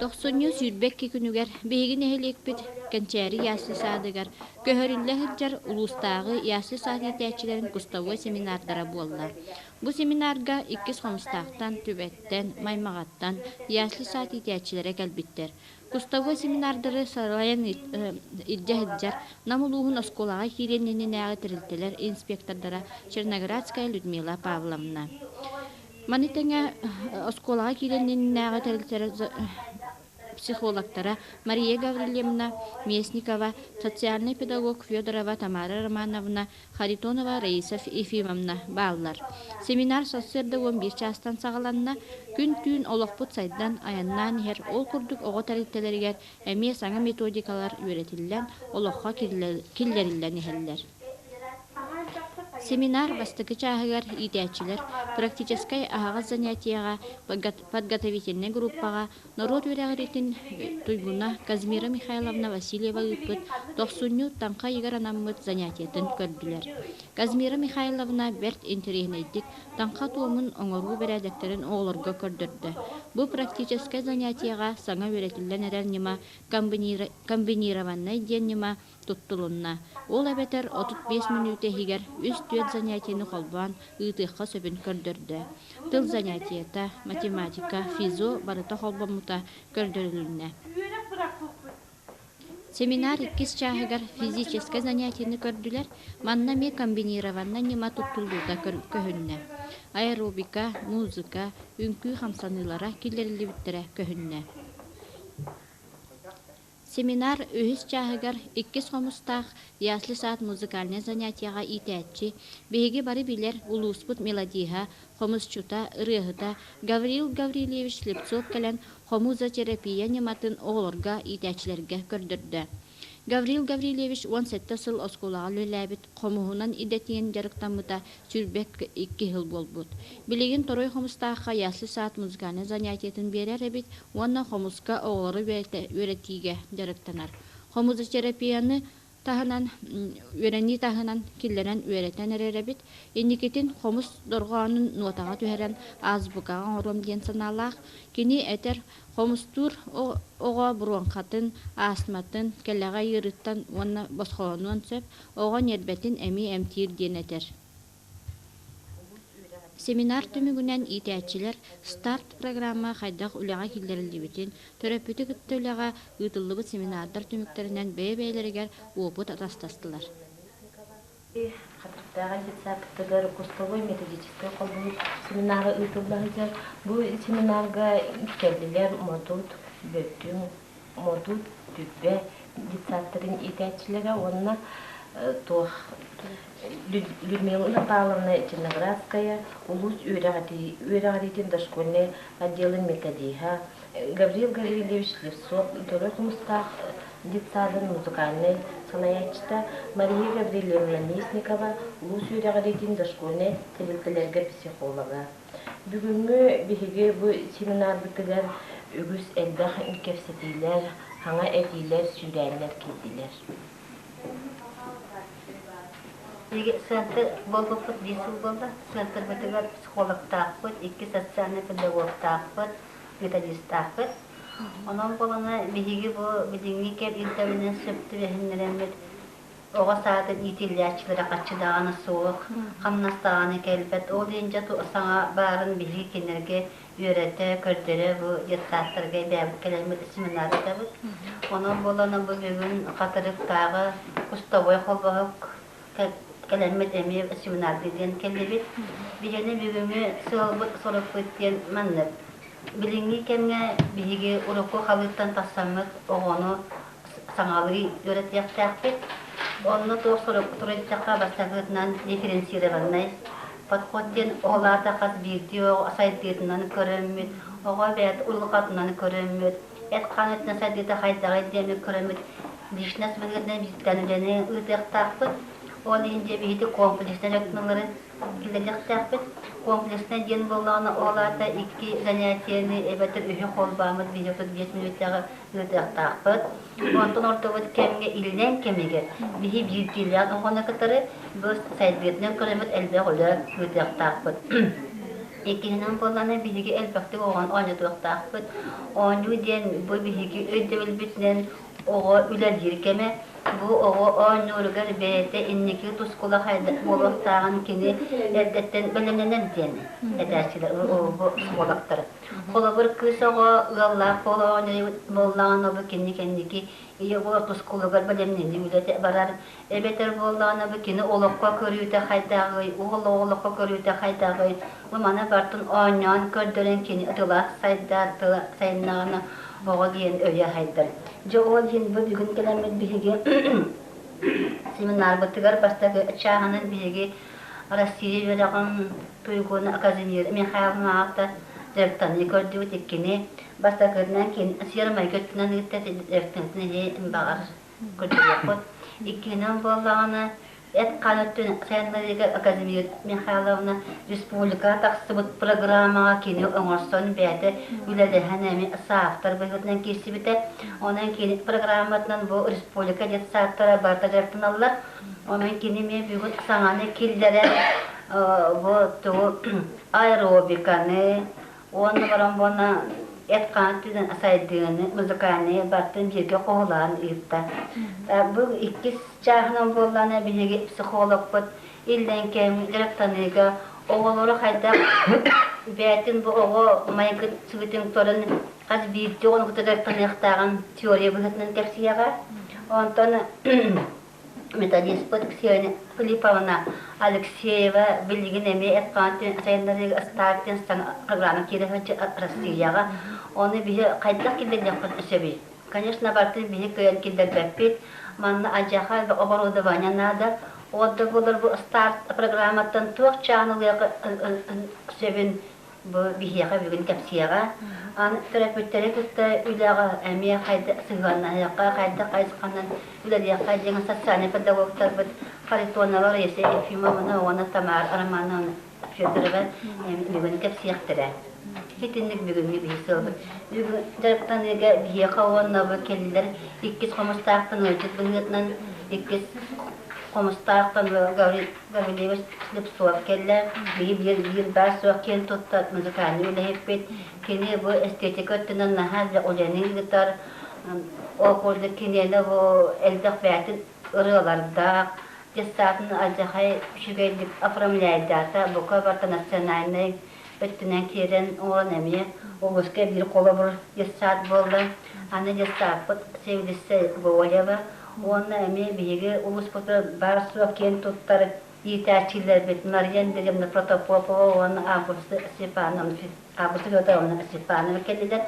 Тохсунньу 22 күнүгэр биһиги нэһилиэкпит Кэнчээри ясли саадыгар көһөрүллэ сылдьар улуустааҕы ясли саад иитээччилэрин кустовой семинардара буолла. Бу семинарга Иккис Хомустаахтан, Түбэттэн, Маймаҕаттан ясли саад иитээччилэрэ кэлбиттэр. Кустовой семинардары салайан илдьэ сылдьар Нам улууһун оскуолаҕа киириэн иннинээҕи тэрилтэлэр инспектордара Черноградская Людмила Павловна. Маны тэҥэ оскуолаҕа киириэн иннинээҕи тэрилтэлэр психологтара Мария Гаврильевна Местникова, социальнай педагог Федорова Тамара Романовна, Харитонова Раиса Ефимовна бааллар. Семинар сарсыарда 11 чаастан саҕаланна. Күн-түүн олохпут сайдан, айаннаан иһэр, ол курдук оҕо тэрилтэлэригэр эмиэ саҥа методикалар үөрэтиллэн, олоххо киллэриллэн иһэллэр. Семинар бастакы чааһыгар иитээччилэр практическай аһаҕас занятиеҕа подготовительнай группаҕа норуот үөрэҕириитин туйгуна Казмира Михайловна Васильева ыыппыт тохсунньу Таҥха ыйыгар анаммыт занятиетын көрдүлэр. Казмира Михайловна бэрт интэриэһинэйдик Таҥха туомун оҥоруу бэрээдэктэрин оҕолорго көрдөрдө. Бу практическай занятиеҕа саҥа үөрэтиллэн эрэр ньыма комбинированнай диэн ньыма туттулунна. Ол эбэтэр 35 мүнүүтэ иһигэр үс-түөрт занятиены холбоон ыытыахха сөбүн көрдөрдө. Тыл занятиета, математика, физо барыта холбоммута көрдөрүлүннэ. Семинар иккис чааһыгар физическэй занятиены көрдүлэр, манна эмиэ комбинированнай ньыма туттуллуута көһүннэ. Аэробика, музыка, үҥкүү хамсаныылара киллэриллибиттэрэ көһүннэ. Семинар үһүс чааһыгар иккис хомустаах ясли саад музыкальнай занятиеҕа иитээччи, биһиги бары билэр улууспут мелодиһа, хомусчута, ырыаһыта Гаврил Гаврильевич Слепцов кэлэн хомузотерапия ньыматын оҕолорго, иитээччилэргэ көрдөрдө. Гаврил Гаврильевич 17 сыл оскуолаҕа үлэлээбит, хомуһунан идэтийэн дьарыктаммыта 22 сыл буолбут. Билигин Торуй Хомустаахха ясли саад музыкальнай занятиетын биэрэр эбит уонна хомуска оҕолору үөрэтиигэ дьарыктанар. Хомузотерапияны таһынан үөрэнии таһынан киллэрэн үөрэтэн эрэр эбит. Инникитин хомус дорҕоонун нуотаҕа түһэрэн азбукаҕа оҥоруом диэн санаалаах. Кини этэр хомустуур оҕо бронхатын, астматын, кэлэҕэ ыарыыттан уонна босхолонуон сөп, оҕо ньиэрбэтин эмиэ эмтиир диэн этэр. Семинар түмүгүнэн иитээччилэр «Старт» программа хайдах үлэҕэ киллэриллибитин, төрөппүтү кытта үлэҕэ ыытыллыбыт семинардар түмүктэринэн бэйэ-бэйэлэригэр уопут атастастылар. Хатырыктааҕы детсадтарыгар кустовой методическай холбоһук семинара ыытылла сылдьар. Бу семинарга кэллилэр Модут, Бөтүҥ, Модут, Түбэ детсадтарын иитээччилэрэ уонна туох Людмила Павловна Черноградская улуус үөрэҕириитин дошкольнай отделын методиһа, Гаврил Гаврильевич Слепцов Торуй Хомустаах детсадын музыкальнай салайааччыта, Мария Гаврильевна Местникова улуус үөрэҕириитин дошкольнай тэрилтэлэргэ психолога. Бүгүҥҥү биһиги бу семинарбытыгар үгүс элбэх кэпсэтиилэр, саҥа этиилэр, сүүрээннэр киирдилэр. Биһиги центр буолбуппут биир сыл буолла. Центрбытыгар психологтаахпыт, икки социальнай педагогтаахпыт, методистаахпыт. Онон буолана биһиги бу билиҥҥи кэм ирдэбилинэн сөп түбэһиннэрэммит оҕо саатын иитиллээччилэрэ хаччы даҕаны суох, хамнас даҕаны кэлбэт. Ол иһин дьэ саҥа баарын биһиги кинилэргэ үөрэтэ, көрдөрө бу детсадтарга бэйэбит кэлэммит семинар ыытабыт. Онон буолан бу бүгүн Хатырыктааҕы кустовой холбоһук кэлэммит эмиэ семинардыы диэн кэллибит. Биһиэни бүгүҥҥү сыалбыт-сорукпут диэн маннык. Билиҥҥи кэмҥэ биһиги урукку халыыптан тахсаммыт оҕону саҥалыы үөрэтиэхтээхпит. Онно туох сурук суруйдахха бастакытынан дифференцированный подход диэн ол аата хас биирдии оҕо сайдыытынан көрөммүт, оҕо бэйэтэ уйулҕатынан көрөммүт, эт-хаан өттүнэн сайдыыта хайдаҕый диэни көрөммүт личность быһыытынан бииртэн үлэни ыытыахтаахпыт. Ол иһин дьэ биһиги комплекснай өттүнэн киллэриэхтээхпит. Комплекснай диэн буоллаҕына, ол аата икки занятиены эбэтэр үһү холбооммут биһиги 35 мүнүүтэҕэ ыытыахтаахпыт. Онтон ордубут кэмҥэ илинэн кэмигэр биһи биирдиилээн оҕону кытары бу сайдыытынан көрөммүт элбэх үлэ ыытыахтаахпыт. Иккиһинэн буоллаҕына биһиги элбэхтик оҕону оонньотуохтаахпыт. Оонньуу диэн бу биһиги өйдөбүлбүтүнэн оҕо үлэлиир кэмэ. Бу оҕо оонньууругар бэйэтэ инники тускула хайдах буолуохтааҕын кини эрдэттэн бэлэмнэнэр диэн этээччилэр бу психологтар. Холобур, кыыс оҕо ыаллаах буола буоллаҕына бу кини кэнники ийэ оҕо тускулугар бэлэмнэнии үлэтэ барар. Эбэтэр буоллаҕына бу кини олоххо көрүүтэ хайдаҕый, уол олоххо көрүүтэ хайдаҕый, бу маны барытын оонньоон көрдөрөн кини тыла сайдар, тыла сайыннаҕына оҕо диэн өйө сайдар. Дьэ ол иһин бу бүгүн кэлэммит биһиги семинарбытыгар бастакы чааһынан биһиги Россия үөрэҕин туйгуна Казимир Михайловна аата дьарыктаныы көрдүбүт иккини бастакытынан кини сиэр-майгы өттүнэн ыытта дьарыктанытын баҕар көрдөрүөххүт. Иккиһинэн буоллаҕына, эт-хаан өттүн сайыннарыыга Казимир Михайловна республикаҕа тахсыбыт программаҕа кини оҥорсон бэйэтэ үлэлэһэн эмиэ саахтар быһыытынан киирсибитэ. Онон кини программатынан бу республика детсадтара барыта дьарыктаналлар. Онон кини эмиэ бүгүн саҥаны киллэрэн бу тугу аэробиканы, Уонна баран буонна эт-хаан түгэн сайдыыны, музыкальнай бартын бииргэ хоһулаан ыытта. Бу иккис чааһынан буоллаҕына биһиги психологпыт иллэҥ кэм дьарыктаныыга оҕолору хайдах бэйэтин бу оҕо майгын сүгүтүн көрөн хас биирдии оҕону кытта дьарыктаныахтааҕын теория быһыытынан кэпсиэҕэ. Онтон методиспыт Ксения Филипповна Алексеева билигин эмиэ эт-хаан сайыннарыыга ыстаап диэн саҥа программа киирэ сылдьар Россияҕа. Ону биһи хайдах киллэриэхпит сөбүй? Конечно, барытын биһи кыайан киллэрбэппит. Манна адьаха оборудование наада. Ол да буолар бу старт программаттан туох чаан ылыаха сөбүн Бу биһиэхэ бүгүн кэпсиэҕэ. Аны төрөппүттэри кытта үлэҕэ эмиэ хайдах сыһыаннаһыахха, хайдах хайысханан үлэлиэххэ диэн социальнай педагогтарбыт Харитонова Раиса Ефимовна уонна Тамара Романовна Федорова бүгүн кэпсиэхтэрэ. Итинник бүгүҥҥү биһи сыалбыт. Бүгүн дьарыктаныыга биһиэхэ уонна бу кэллилэр иккис хомустаахтан ыалдьыт быһыытынан иккис хомустаахтан Гаврильевич Слепцов кэллэ. Биһи биир биир баар суох киэн туттар музыкальнай үлэһиппит. Кини бу эстетика өттүнэн наһаа элбэх үлэни ыытар. Ол курдук киниэнэ бу элбэх бэйэтин ырыалардаах, детсадын алдьархай үчүгэйдик оформляйдаата, бука барыта национальнай өттүнэн киирэн оҥорон эмиэ улууска биир холобур детсад буолла. Аны детсадпыт сэбиэдиссэй Гоголева уонна эмиэ биһиги улууспутугар баар-суох киэн туттар иитээччилэрбит Мария Андреевна Протопопова уонна Августа Степановна Августа Федоровна Степанова кэллилэр.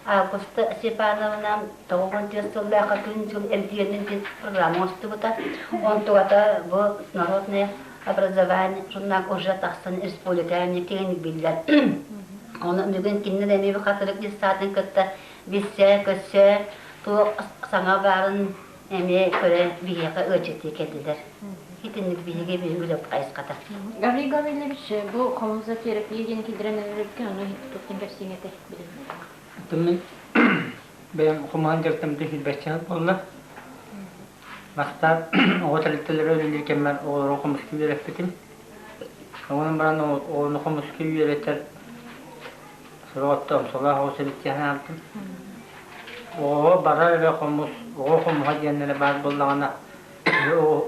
Августа Степановна 94 сыллаахха күн-дьыл эргиэнин диэн программа оҥостубута. Онтугата бу народное образование журнал уже тахсан республика киэҥник биллэр. Ону бүгүн кинилэр эмиэ хатырык детсадын кытта билсэ-көрсө туох саҥа баарын эмиэ көрө биһиэхэ ыалдьыттыы кэллилэр. Итинник биһиги үлэбит хайысхата. Гаврил Гаврильевич, бу хомузотерапия диэн киллэрэн эрэргэ ону туохтан кэпсиэҥ этэ билигин? Мин бэйэм хомуһан дьарыктаммытым сүүрбэччэ буолла. Бастаан оҕо тэрилтэлэрэ үлэлиир кэммэр оҕолору хомуска үөрэппитим. Онон баран оҕону хомуска үөрэтэр сорох өттө омсолоох оҕус эбит диэн санаабытым. Оҕоҕо барар эрэ хомус, оҕо хомуһа диэннэрэ баар буоллаҕына,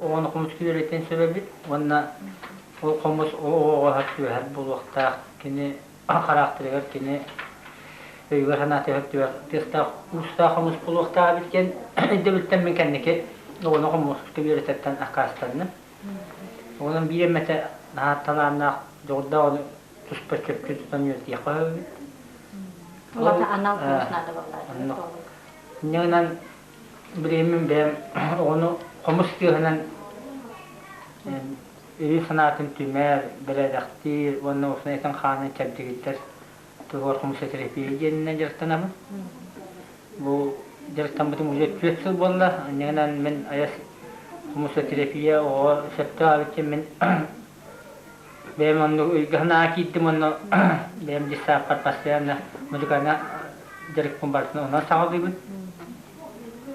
оҕону хомуска үөрэтиэн сөп эбит уонна ол хомус ол оҕоҕо түбэһэр буолуохтаах. Кини хараахтарыгар кини өйүгэр-санаатыгар тыастаах уустаах хомус буолуохтаах эбит диэн өйдөбүлтэн мин кэнники оҕону хомуска үөрэтэртэн аккаастанным. Онон биир эмэтэ наһаа талааннаах дьоҕурдаах ону туспа чөпчү тутан үөрэтиэххэ сөбүт. Улахан анал хомус наада буоллаҕа. Инньэ гынан билигин бэйэм оҕону хомус тыаһынан Өйүн-санаатын түмэр, бэрээдэктиир уонна уопсайынан этин-хаанын чэбдигирдэр туһугар хомусотерапия диэнинэн дьарыктанабын. Бу дьарыктаммытым уже түөрт сыл буолла. Анньыгынан мин айас хомусотерапия оҕо сөптөөх эбит диэн мин бэйэм оннук өйгө санаа киирдим уонна бэйэм детсадпар постоянно музыкальнай дьарыкпын барытын онон саҕалыыбын.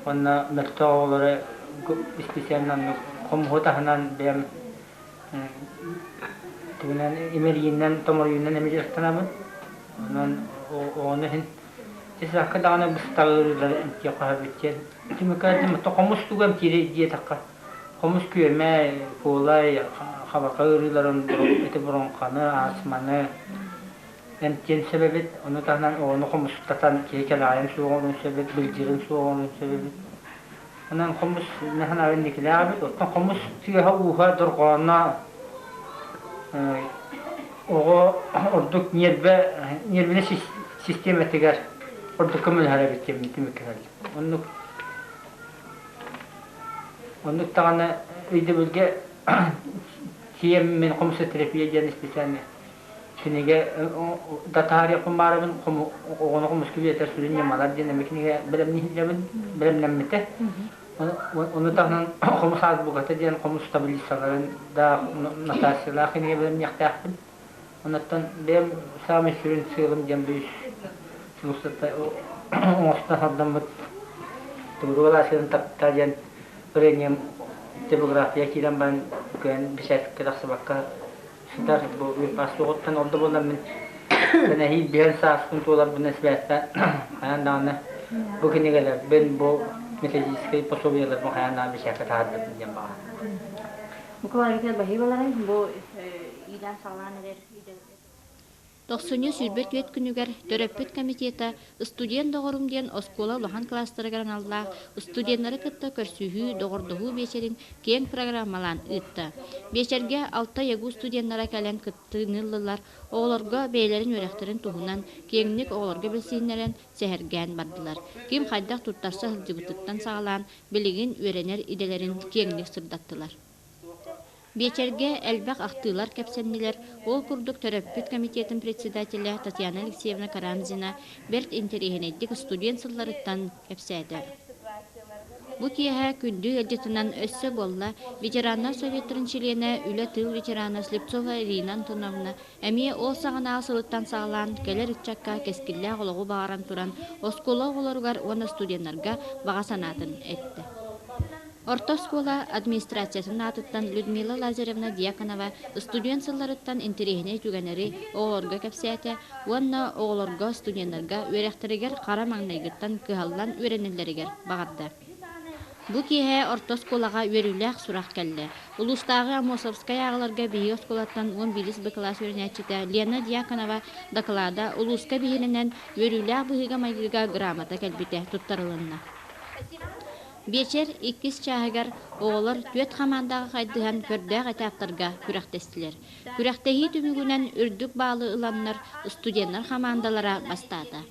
Уонна мөлтөх оҕолору исписэлиэн оннук хомуһу таһынан бэйэм Тугунан имэрийиинэн, томоруйуунан эмиэ дьарыктанабын. Онон оҕону иһин сакка даҕаны быстаҕыырыылары эмтиэххэ сөбүт диэн. Түмүккэ хомус тугу эмтиирий диэтэххэ, хомус күөмэ, куолай, хабарҕа ыарыыларын, ити бронханы, астманы эмтиэн сөп эбит. Ону таһынан оҕону хомустатан киһи кэлэҕэйин суох оҥоруон сөп эбит, былдьыырын суох оҥоруон сөп эбит. Онон хомус наһаа инникилээх эбит. Оттон хомус тыаһа-ууһа, дорҕооно оҕо ордук ньиэрбэ ньиэрбинэй систиэмэтигэр ордук көмөлөһөр эбит диэн түмүккэ кэллим. Оннук оннук даҕаны өйдөбүлгэ тиийэммин хомусотерапия диэн специальный кинигэ да таһаарыахпын баарабын оҕону хомуска үөрэтэр сүрүн ньымалар диэн эмиэ кинигэ бэлэмнииллэбин бэлэмнэммитэ. Ону таһынан хомус азбуката диэн хомус таблицаларын да нотациялаах кинигэ бэлэмниэхтээхпин. Онуттан бэйэм саамай сүрүн сыалым диэн бу үс оҥостон сордоммут Тумуруга Ласидан тапта диэн ырыанньам типография киирэн баран кыайан бэчээккэ тахсыбакка сытар бу үп-ас суоҕуттан ол да буоллар мин кэнэһиил биһэн сааспын туоларбынан сибээстээн хайаан даҕаны бу кинигэлэрбин бу методическай пособиеларбын хайаан даҕаны бэчээккэ таһаарбытым диэн баҕа. Николай баһыыбаларын бу иилээн саҕалаан эрэр Тохсунньу 24 күнүгэр төрөппүт комитета «Студент доҕорум» диэн оскуола улахан класстарыгар аналлаах студеннары кытта көрсүһүү, доҕордоһуу биэчэрин киэҥ программалаан ыытта. Биэчэргэ алта ЯГУ студеннара кэлэн кыттыыны ыллылар, оҕолорго бэйэлэрин үөрэхтэрин туһунан киэҥник оҕолорго билсиһиннэрэн сэһэргээн бардылар. Ким хайдах туттарса сылдьыбытыттан саҕалаан билигин үөрэнэр идэлэрин киэҥник сырдаттылар. Биэчэргэ элбэх ахтыылар кэпсэннилэр, ол курдук төрөппүт комитетын председателэ Татьяна Алексеевна Карамзина бэрт интэриэһинэйдик студент сылларыттан кэпсээтэ. Бу киэһэ күндү ыалдьытынан өссө буолла ветераннар советтарын чилиэнэ, үлэ-тыыл ветерана Слепцова Ирина Антоновна эмиэ ол саҕанааҕы сылыттан саҕалаан кэлэр ыччакка кэскиллээх олоҕу баҕаран туран оскуола оҕолоругар уонна студеннарга баҕа санаатын эттэ. Орто оскуола администрациятын аатыттан Людмила Лазаревна Дьяконова студент сылларыттан интэриэһинэй түгэннэри оҕолорго кэпсээтэ уонна оҕолорго, студеннарга үөрэхтэригэр хара маҥнайгыттан кыһаллан үөрэнэллэригэр баҕарда. Бу киэһэ орто оскуолаҕа үөрүүлээх сурах кэллэ. Улуустааҕы Аммосовскай ааҕыларга биһиги оскуолаттан 11 Б кылаас үөрэнээччитэ Лена Дьяконова дакылаада улууска биһирэнэн үөрүүлээх быһыыга-майгыга грамота кэлбитэ туттарылынна. Биэчэр иккис чааһыгар оҕолор түөрт хамаандаҕа хайдыһан көрдөөх этаптарга күрэхтэстилэр. Күрэхтэһии түмүгүнэн үрдүк баалы ыланнар студеннар хамаандалара бастаата.